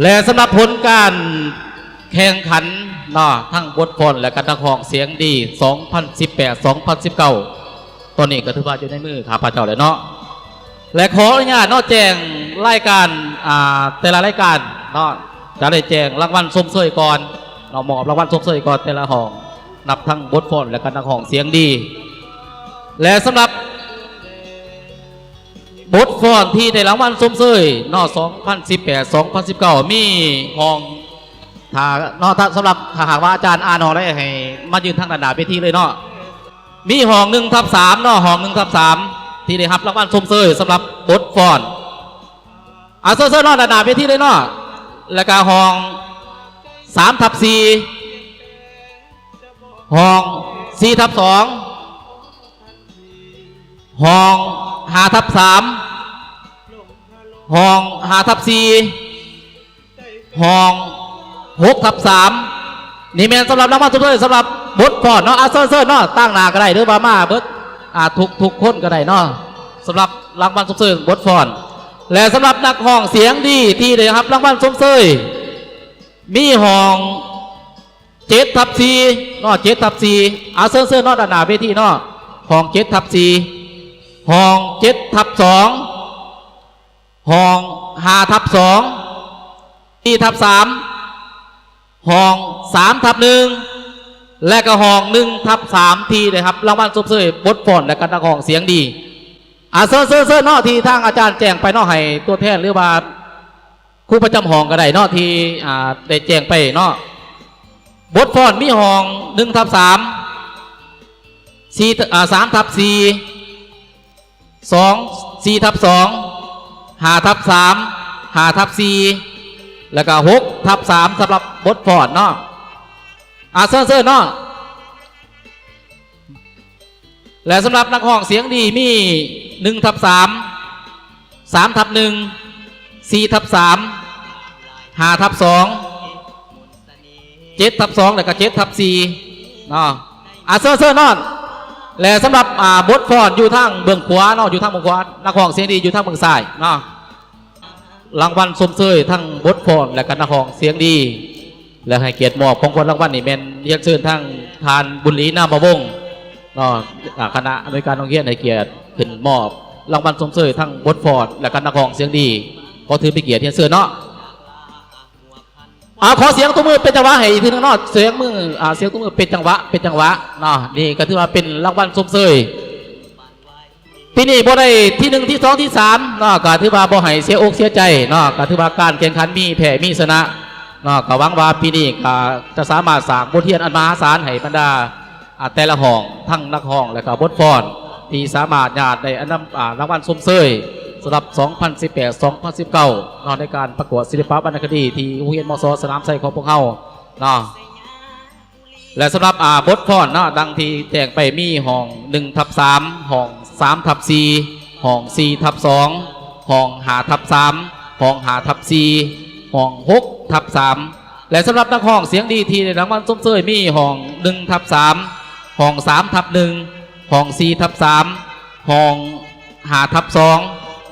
ແລະ ສຳລັບຜົນການແຂ່ງຂັນເນາະ ທັງບົດຟ້ອນ ແລະ ກະນັກຮ້ອງສຽງດີ ສອງພັນສິບແປດ ສອງພັນສິບເກົ້າ ຕອນນີ້ກໍຖືວ່າຢູ່ໃນມືຂ້າພະເຈົ້າແລ້ວເນາະ ແລະ ຂໍອະນຸຍາດເນາະ ແຈ້ງລາຍການ ອ່າ ແຕ່ລະລາຍການເນາະ ຈະໄດ້ແຈ້ງລາງວັນຊົມເຊີຍກ່ອນເນາະ ມອບລາງວັນຊົມເຊີຍກ່ອນແຕ່ລະຫ້ອງ ນັບທັງບົດຟ້ອນ ແລະ ກະນັກຮ້ອງສຽງດີ ແລະ ສຳລັບ ບົດຟ້ອນທີ່ໄດ້ລາງວັນຊົມເຊີຍເນາະ ສອງພັນສິບແປດ ສອງພັນສິບເກົ້າ ມີຫ້ອງ ຖ້າເນາະ ຖ້າ ສຳລັບ ຖ້າຫາກວ່າອາຈານອ່ານຫ້ອງໄດ້ ໃຫ້ມາຢືນທາງດ້ານໜ້າເວທີເລີຍເນາະ ມີຫ້ອງ ໜຶ່ງທັບສາມ ເນາະ ຫ້ອງ ໜຶ່ງທັບສາມ ທີ່ໄດ້ຮັບລາງວັນຊົມເຊີຍສຳລັບບົດຟ້ອນ ອາ ເຊີນ ເຊີນເນາະ ດ້ານໜ້າເວທີເລີຍເນາະ ແລ້ວກະຫ້ອງ ສາມທັບສີ່ ຫ້ອງ ສີ່ທັບສອງ ຫ້ອງ ຫ້າທັບສາມ ຫ້ອງ ຫ້າທັບສີ່ ຫ້ອງ ຫົກທັບສາມ ນີ້ແມ່ນສຳລັບລາງວັນຊົມເຊີຍສຳລັບບົດຟ້ອນເນາະ ອາ ເຊີນ ເຊີນເນາະ ຕາງໜ້າກໍໄດ້ ຫຼືວ່າມາເບິດ ອາ ທຸກ ທຸກຄົນກໍໄດ້ເນາະ ສຳລັບລາງວັນຊົມເຊີຍບົດຟ້ອນ ແລະ ສຳລັບນັກຮ້ອງສຽງດີທີ່ໄດ້ຮັບລາງວັນຊົມເຊີຍ ມີຫ້ອງ ເຈັດທັບສີ່ ເນາະ ເຈັດທັບສີ່ ອາ ເຊີນ ເຊີນເນາະ ດ້ານໜ້າເວທີເນາະ ຫ້ອງ ເຈັດທັບສີ່ ຫ້ອງ ເຈັດທັບສອງ ຫ້ອງ ຫ້າທັບສອງ ສີ່ທັບສາມ ຫ້ອງ ສາມທັບໜຶ່ງ ແລະ ກໍຫ້ອງ ໜຶ່ງທັບສາມ ທີ່ໄດ້ຮັບລາງວັນຊົມເຊີຍບົດຟ້ອນ ແລະ ກະນັກຮ້ອງສຽງດີ ອາ ເຊີນ ເຊີນ ເຊີນເນາະ ທີ່ທາງອາຈານແຈ້ງໄປເນາະ ໃຫ້ຕົວແທນ ຫຼືວ່າ ຄູປະຈຳຫ້ອງກໍໄດ້ເນາະ ທີ່ ອ່າ ໄດ້ແຈ້ງໄປເນາະ ບົດຟ້ອນມີຫ້ອງ ໜຶ່ງທັບສາມ ສີ່ ອ່າ ສາມທັບສີ່ ສອງ ສີ່ທັບສອງ ຫ້າທັບສາມ ຫ້າທັບສີ່ ແລ້ວກໍ ຫົກທັບສາມ ສຳລັບບົດຟ້ອນເນາະ ອາ ເຊີນ ເຊີນເນາະ. ແລະ ສຳລັບນັກຮ້ອງສຽງດີມີ ໜຶ່ງທັບສາມ ສາມທັບໜຶ່ງ ສີ່ທັບສາມ ຫ້າທັບສອງ ເຈັດທັບສອງ ແລ້ວກໍ ເຈັດທັບສີ່ ເນາະ ອາ ເຊີນ ເຊີນເນາະ ແລະ ສຳລັບ ອ່າ ບົດຟ້ອນຢູ່ທາງເບື້ອງຂວາເນາະ ຢູ່ທາງເບື້ອງຂວາ ນັກຮ້ອງສຽງດີຢູ່ທາງເບື້ອງຊ້າຍເນາະ. ລາງວັນຊົມເຊີຍທັງບົດຟ້ອນ ແລະ ກະນັກຮ້ອງສຽງດີ ແລະ ໃຫ້ກຽດມອບຂອງຂວັນລາງວັນນີ້ແມ່ນຮຽນເຊີນທາງທ່ານ ບຸນຫຼີ ນາມະວົງ ເນາະ ອາ ຄະນະອຳນວຍການໂຮງຮຽນໃຫ້ກຽດຂຶ້ນມອບລາງວັນຊົມເຊີຍທັງບົດຟ້ອນ ແລະ ກະນັກຮ້ອງສຽງດີ ຂໍຖືເປັນກຽດຮຽນເຊີນເນາະ. ອາ ຂໍສຽງຕົບມືເປັນຈັງຫວະໃຫ້ອີກເທື່ອໜຶ່ງເນາະ ສຽງມື ອາ ສຽງຕົບມືເປັນຈັງຫວະ ເປັນຈັງຫວະເນາະ ນີ້ກໍຖືວ່າເປັນລາງວັນຊົມເຊີຍ ປີນີ້ບໍ່ໄດ້ທີໜຶ່ງ ທີສອງ ທີສາມເນາະ ກໍຖືວ່າບໍ່ໃຫ້ເສຍອົກເສຍໃຈເນາະ ກໍຖືວ່າການແຂ່ງຂັນມີແພ້ມີຊະນະເນາະ ກໍຫວັງວ່າປີນີ້ກໍຈະສາມາດສ້າງບົດຮຽນອັນມະຫາສານໃຫ້ບັນດາ ອາ ແຕ່ລະຫ້ອງ ທັງນັກຮ້ອງ ແລະ ກໍບົດຟ້ອນ ທີ່ສາມາດຍາດໄດ້ອັນນຳ ອາ ລາງວັນຊົມເຊີຍສຳລັບ ສອງພັນສິບແປດ ສອງພັນສິບເກົ້າ ເນາະ ໃນການປະກວດສິລະປະວັນນະຄະດີທີ່ໂຮງຮຽນ ມສ ສະໜາມໄຊ ຂອງພວກເຮົາເນາະ. ແລະ ສຳລັບ ອາ ບົດຟ້ອນເນາະ ດັ່ງທີ່ແຈ້ງໄປ ມີຫ້ອງ ໜຶ່ງທັບສາມ ຫ້ອງ ສາມທັບສີ່ ຫ້ອງ ສີ່ທັບສອງ ຫ້ອງ ຫ້າທັບສາມ ຫ້ອງ ຫ້າທັບສີ່ ຫ້ອງ ຫົກທັບສາມ ແລະ ສຳລັບນັກຮ້ອງສຽງດີທີ່ໄດ້ລາງວັນຊົມເຊີຍ ມີຫ້ອງ ໜຶ່ງທັບສາມ ຫ້ອງ ສາມທັບໜຶ່ງ ຫ້ອງ ສີ່ທັບສາມ ຫ້ອງ ຫ້າທັບສອງ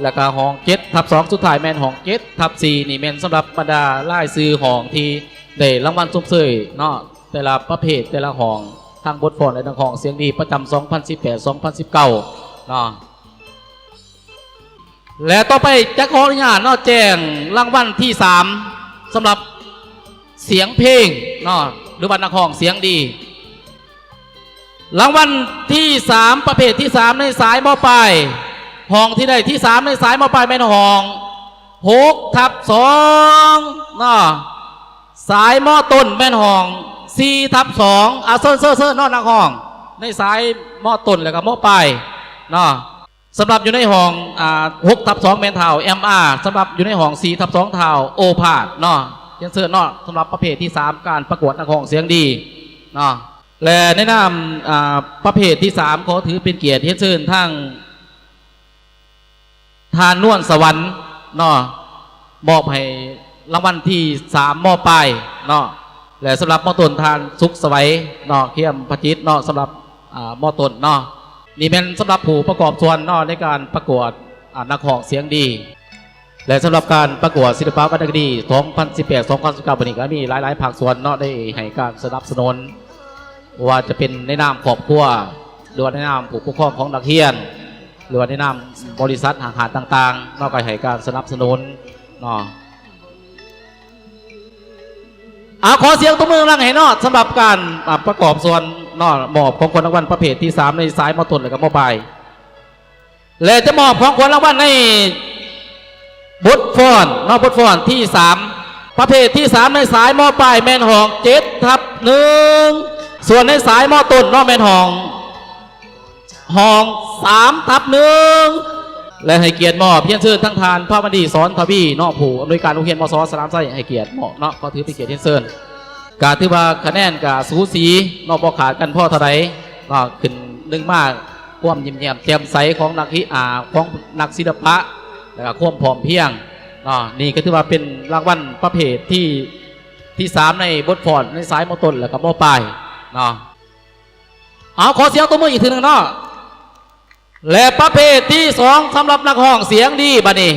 ແລ້ວກະຫ້ອງ ເຈັດທັບສອງ ສຸດທ້າຍແມ່ນຫ້ອງ ເຈັດທັບສີ່ ນີ້ແມ່ນສຳລັບບັນດາລາຍຊື່ຫ້ອງທີ່ໄດ້ລາງວັນຊົມເຊີຍເນາະ ແຕ່ລະປະເພດ ແຕ່ລະຫ້ອງ ທັງບົດຟ້ອນ ແລະ ນັກຮ້ອງສຽງດີ ປະຈຳ ສອງພັນສິບແປດ ສອງພັນສິບເກົ້າ ເນາະ. ແລະ ຕໍ່ໄປຈະຂໍອະນຸຍາດເນາະ ແຈ້ງລາງວັນທີສາມ ສຳລັບສຽງເພງເນາະ ຫຼືວ່ານັກຮ້ອງສຽງດີ. ລາງວັນທີສາມ ປະເພດທີສາມ ໃນສາຍ ມ.ປາຍ ຫ້ອງທີ່ໄດ້ທີສາມ ໃນສາຍ ມ.ປາຍ ແມ່ນຫ້ອງ ຫົກທັບສອງ ເນາະ ສາຍ ມ.ຕົ້ນ ແມ່ນຫ້ອງ ສີ່ທັບສອງ ອາ ເຊີນ ເຊີນ ເຊີນເນາະ ນັກຮ້ອງໃນສາຍ ມ.ຕົ້ນ ແລ້ວກໍ ມ.ປາຍ ເນາະ. ສຳລັບຢູ່ໃນຫ້ອງ ອາ ຫົກທັບສອງ ແມ່ນທ້າວ ແອມອາ ສຳລັບຢູ່ໃນຫ້ອງ ສີ່ທັບສອງ ທ້າວ ໂອພາດ ເນາະ ຮຽນເຊີນເນາະ. ສຳລັບປະເພດທີສາມ ການປະກວດນັກຮ້ອງສຽງດີເນາະ ແລະ ໃນນາມ ອາ ປະເພດທີສາມ ຂໍຖືເປັນກຽດຮຽນເຊີນທາງ ທ່ານ ນວນສະຫວັນ ເນາະ ມອບໃຫ້ລາງວັນທີສາມ ມ.ປາຍ ເນາະ ແລະ ສຳລັບ ມ.ຕົ້ນ ທ່ານ ສຸກສະໄຫວ ເນາະ ຄຽມພະຈິດ ເນາະ ສຳລັບ ອາ ມ.ຕົ້ນ ເນາະ. ນີ້ແມ່ນສຳລັບຜູ້ປະກອບສ່ວນ ເນາະ ໃນການປະກວດ ອາ ນັກຮ້ອງສຽງດີ. ແລະ ສຳລັບການປະກວດສິລະປະວັນນະຄະດີ ສອງພັນສິບແປດ ສອງພັນສິບເກົ້າ ປີນີ້ ກໍມີຫຼາຍໆພາກສ່ວນເນາະ ໄດ້ໃຫ້ການສະໜັບສະໜູນ ບໍ່ວ່າຈະເປັນໃນນາມຄອບຄົວ ຫຼືວ່າໃນນາມຜູ້ປົກຄອງຂອງນັກຮຽນ ຫຼືວ່າໃນນາມບໍລິສັດຫ້າງຮ້ານຕ່າງໆເນາະ ກໍໃຫ້ການສະໜັບສະໜູນເນາະ. ອາ ຂໍສຽງຕົບມືດັງໃຫ້ເນາະ ສຳລັບການ ອາ ປະກອບສ່ວນເນາະ ມອບຂອງຂວັນລາງວັນປະເພດທີສາມ ໃນສາຍ ມ.ຕົ້ນ ແລະ ກໍ ມ.ປາຍ ແລະ ຈະມອບຂອງຂວັນລາງວັນໃນບົດຟ້ອນເນາະ ບົດຟ້ອນທີສາມ ປະເພດທີສາມ ໃນສາຍ ມ.ປາຍ ແມ່ນຫ້ອງ ເຈັດທັບໜຶ່ງ ສ່ວນໃນສາຍ ມ.ຕົ້ນ ເນາະ ແມ່ນຫ້ອງ ຫ້ອງ ສາມທັບໜຶ່ງ ແລະ ໃຫ້ກຽດມອບ ຮຽນເຊີນທາງທ່ານ ພະວັນດີ ສອນທະວີ ເນາະ ຜູ້ອຳນວຍການໂຮງຮຽນ ມສ ສະໜາມໄຊ ໃຫ້ກຽດມອບເນາະ ຂໍຖືເປັນກຽດຮຽນເຊີນ. ກະຖືວ່າຄະແນນກະສູສີເນາະ ບໍ່ຂາດກັນພໍເທົ່າໃດເນາະ ຂຶ້ນໜຶ່ງມາ ຄວາມຍິ້ມແຍ້ມແຈ່ມໃສຂອງນັກ ອາ ຂອງນັກສິລະປະ ແລະ ກະຄວາມພ້ອມພຽງເນາະ ນີ້ກະຖືວ່າເປັນລາງວັນປະເພດທີ ທີສາມ ໃນບົດຟ້ອນໃນສາຍ ມ.ຕົ້ນ ແລະ ກະ ມ.ປາຍ ເນາະ. ເອົາ ຂໍສຽງຕົບມືອີກເທື່ອໜຶ່ງເນາະ ແລະ ປະເພດທີສອງ ສຳລັບນັກຮ້ອງສຽງດີ ບາດນີ້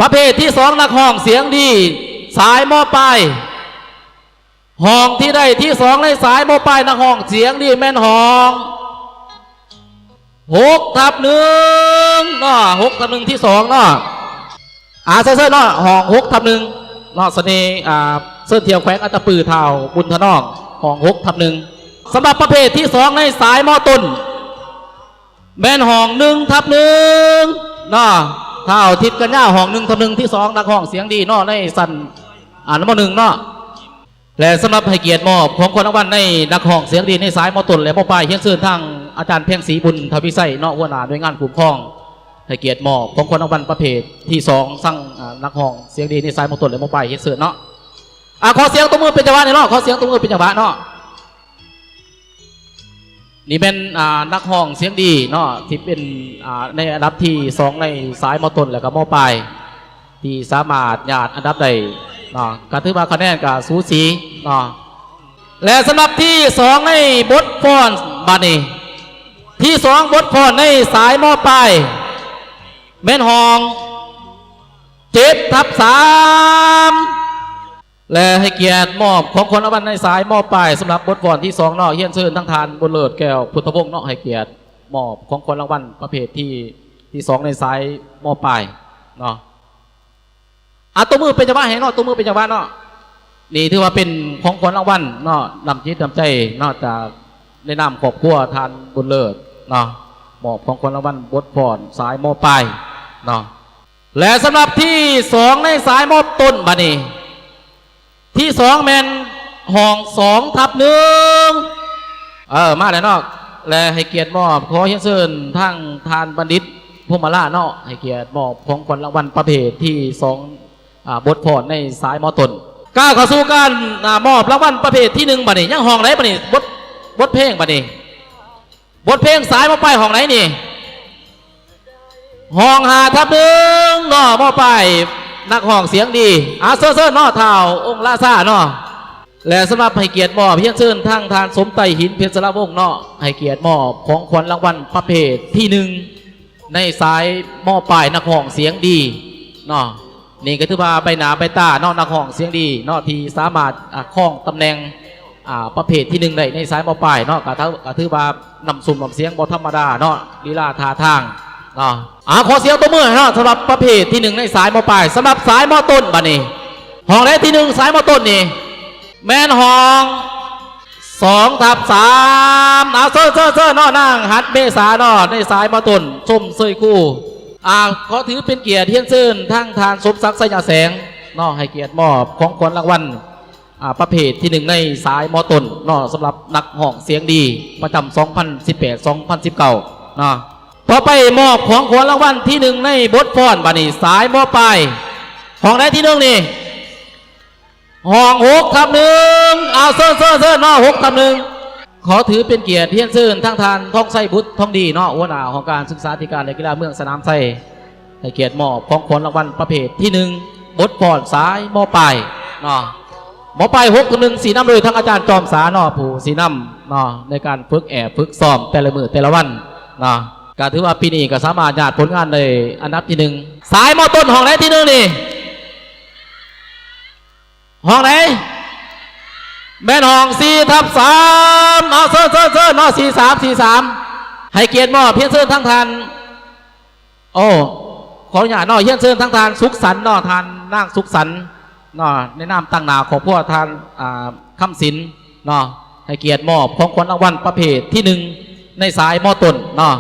ປະເພດທີສອງ ນັກຮ້ອງສຽງດີ ສາຍ ມ.ປາຍ ຫ້ອງທີ່ໄດ້ທີສອງ ໃນສາຍ ມ.ປາຍ ນັກຮ້ອງສຽງດີ ແມ່ນຫ້ອງ ຫົກທັບໜຶ່ງ ເນາະ ຫົກທັບໜຶ່ງ ທີສອງ ເນາະ ອາ ເຊີນເນາະ ຫ້ອງ ຫົກທັບໜຶ່ງ ເນາະ ສະເໜ່ ອາ ເຊີນທ່ຽວແຂວງອັດຕະປື ທ້າວ ບຸນທະນອງ ຫ້ອງ ຫົກທັບໜຶ່ງ ສຳລັບປະເພດທີສອງ ໃນສາຍ ມ.ຕົ້ນ ແມ່ນຫ້ອງ ໜຶ່ງທັບໜຶ່ງ ເນາະ ທ້າວ ທິດກັນຍາ ຫ້ອງ ໜຶ່ງທັບໜຶ່ງ ທີສອງ ນັກຮ້ອງສຽງດີເນາະ ໃນຊັ້ນ ອາ ມ.ໜຶ່ງ ເນາະ. ແລະ ສຳລັບໃຫ້ກຽດມອບຂອງຂວັນລາງວັນໃນນັກຮ້ອງສຽງດີໃນສາຍ ມ.ຕົ້ນ ແລະ ມ.ປາຍ ຮຽນເຊີນທາງອາຈານ ແພງສີ ບຸນທະວິໄຊ ເນາະ ຫົວໜ້າໜ່ວຍງານຄຸ້ມຄອງ ໃຫ້ກຽດມອບຂອງຂວັນລາງວັນປະເພດທີສອງ ທາງ ອາ ນັກຮ້ອງສຽງດີໃນສາຍ ມ.ຕົ້ນ ແລະ ມ.ປາຍ ຮຽນເຊີນເນາະ. ອາ ຂໍສຽງຕົບມືເປັນຈັງຫວະແດ່ເນາະ ຂໍສຽງຕົບມືເປັນຈັງຫວະເນາະ. ນີ້ແມ່ນ ອາ ນັກຮ້ອງສຽງດີເນາະ ທີ່ເປັນ ອາ ໃນອັນດັບທີສອງ ໃນສາຍ ມ.ຕົ້ນ ແລະ ກໍ ມ.ປາຍ ທີ່ສາມາດຍາດອັນດັບໄດ້ເນາະ ກໍຖືວ່າຄະແນນກໍສູສີເນາະ. ແລະ ສຳລັບທີສອງ ໃນບົດຟ້ອນ ບາດນີ້ ທີສອງ ບົດຟ້ອນໃນສາຍ ມ.ປາຍ ແມ່ນຫ້ອງ ເຈັດທັບສາມ ແລະ ໃຫ້ກຽດມອບຂອງຂວັນລາງວັນໃນສາຍ ມ.ປາຍ ສຳລັບບົດຟ້ອນທີສອງ ເນາະ ຮຽນເຊີນທາງທ່ານ ບຸນເລີດ ແກ້ວພຸດທະວົງ ເນາະ ໃຫ້ກຽດມອບຂອງຂວັນລາງວັນປະເພດທີ ທີສອງ ໃນສາຍ ມ.ປາຍ ເນາະ. ອາ ຕົບມືເປັນຈັງຫວະໃຫ້ເນາະ ຕົບມືເປັນຈັງຫວະເນາະ. ນີ້ຖືວ່າເປັນຂອງຂວັນລາງວັນເນາະ ນ້ຳຈິດນ້ຳໃຈເນາະ ຈາກໃນນາມຄອບຄົວທ່ານບຸນເລີດເນາະ ມອບຂອງຂວັນລາງວັນບົດຟ້ອນສາຍ ມ.ປາຍ ເນາະ. ແລະ ສຳລັບທີສອງ ໃນສາຍ ມ.ຕົ້ນ ບາດນີ້ ທີສອງ ແມ່ນຫ້ອງ ສອງທັບໜຶ່ງ ເອີ ມາແລ້ວເນາະ. ແລະ ໃຫ້ກຽດມອບ ຂໍຮຽນເຊີນທາງທ່ານບັນດິດ ພົມມະລາ ເນາະ ໃຫ້ກຽດມອບຂອງຂວັນລາງວັນປະເພດທີສອງ ອາ ບົດຟ້ອນໃນສາຍ ມ.ຕົ້ນ. ກ້າວເຂົ້າສູ່ການ ອາ ມອບລາງວັນປະເພດທີໜຶ່ງ ບາດນີ້ ຍັງຫ້ອງໃດ ບາດນີ້ ບົດ ບົດເພງ ບາດນີ້ ບົດເພງສາຍ ມ.ປາຍ ຫ້ອງໃດນີ້? ຫ້ອງ ຫ້າທັບໜຶ່ງ ເນາະ ມ.ປາຍ ນັກຮ້ອງສຽງດີ. ອາ ເຊີນ ເຊີນເນາະ ທ້າວອົງລາຊາເນາະ. ແລະ ສຳລັບໃຫ້ກຽດມອບ ຮຽນເຊີນທາງທ່ານ ສົມໄຕ ຫີນເພັດສະລະວົງ ເນາະ ໃຫ້ກຽດມອບຂອງຂວັນລາງວັນປະເພດທີໜຶ່ງ ໃນສາຍ ມ.ປາຍ ນັກຮ້ອງສຽງດີເນາະ. ນີ້ກໍຖືວ່າໃບໜ້າໃບຕາເນາະ ນັກຮ້ອງສຽງດີເນາະ ທີ່ສາມາດ ອາ ຄອງຕຳແໜ່ງ ອາ ປະເພດທີໜຶ່ງໄດ້ໃນສາຍ ມ.ປາຍ ເນາະ ກໍຖື ກໍຖືວ່ານ້ຳສົ້ມນ້ຳສຽງບໍ່ທຳມະດາເນາະ ລີລາທ່າທາງເນາະ. ອາ ຂໍສຽງຕົບມືໃຫ້ເນາະ ສຳລັບປະເພດທີໜຶ່ງໃນສາຍ ມ.ປາຍ. ສຳລັບສາຍ ມ.ຕົ້ນ ບາດນີ້ ຫ້ອງໃດທີໜຶ່ງ ສາຍ ມ.ຕົ້ນ ນີ້ ແມ່ນຫ້ອງ ສອງທັບສາມ ເອົາ ເຊີນ ເຊີນ ເຊີນເນາະ ນາງ ຫັດເມສາ ເນາະ ໃນສາຍ ມ.ຕົ້ນ ຊົມເຊີຍຄູ. ອາ ຂໍຖືເປັນກຽດຮຽນເຊີນທາງທ່ານ ສົມສັກ ໄຊຍະແສງ ເນາະ ໃຫ້ກຽດມອບຂອງຂວັນລາງວັນ ອາ ປະເພດທີໜຶ່ງໃນສາຍ ມ.ຕົ້ນ ເນາະ ສຳລັບນັກຮ້ອງສຽງດີປະຈຳ ສອງພັນສິບແປດ ສອງພັນສິບເກົ້າ ເນາະ. ຕໍ່ໄປມອບຂອງຂວັນລາງວັນທີໜຶ່ງໃນບົດຟ້ອນ ບາດນີ້ ສາຍ ມ.ປາຍ ຫ້ອງໃດທີໜຶ່ງນີ້? ຫ້ອງ ຫົກທັບໜຶ່ງ ເອົາ ເຊີນ ເຊີນ ເຊີນເນາະ ຫົກທັບໜຶ່ງ. ຂໍຖືເປັນກຽດຮຽນເຊີນທາງທ່ານ ທອງໄຊ ບຸດທອງດີ ເນາະ ຫົວໜ້າຫ້ອງການສຶກສາທິການ ແລະ ກິລາເມືອງສະໜາມໄຊ ໃຫ້ກຽດມອບຂອງຂວັນລາງວັນປະເພດທີໜຶ່ງ ບົດຟ້ອນສາຍ ມ.ປາຍ ເນາະ ມ.ປາຍ ຫົກທັບໜຶ່ງ ຊີ້ນຳໂດຍທາງອາຈານ ຈອມສາ ເນາະ ຜູ້ຊີ້ນຳ ເນາະ ໃນການຝຶກແອບຝຶກຊ້ອມແຕ່ລະມື້ແຕ່ລະວັນ ເນາະ. ກະຖືວ່າປີນີ້ກະສາມາດຍາດຜົນງານໄດ້ອັນດັບທີໜຶ່ງ. ສາຍ ມ.ຕົ້ນ ຫ້ອງໃດທີໜຶ່ງນີ້? ຫ້ອງໃດ? ແມ່ນຫ້ອງ ສີ່ທັບສາມ ເອົາ ເຊີນ ເຊີນ ເຊີນເນາະ ສີ່ສາມ ສີ່ສາມ ໃຫ້ກຽດມອບ ຮຽນເຊີນທາງທ່ານ ໂອ້ ຂໍອະນຸຍາດເນາະ ຮຽນເຊີນທາງທ່ານສຸກສັນເນາະ ທ່ານນາງສຸກສັນເນາະ ໃນນາມຕາງໜ້າຄອບຄົວທ່ານ ອ່າ ຄຳສິນເນາະ ໃຫ້ກຽດມອບຂອງຂວັນລາງວັນປະເພດທີໜຶ່ງ ໃນສາຍ ມ.ຕົ້ນ ເນາະ.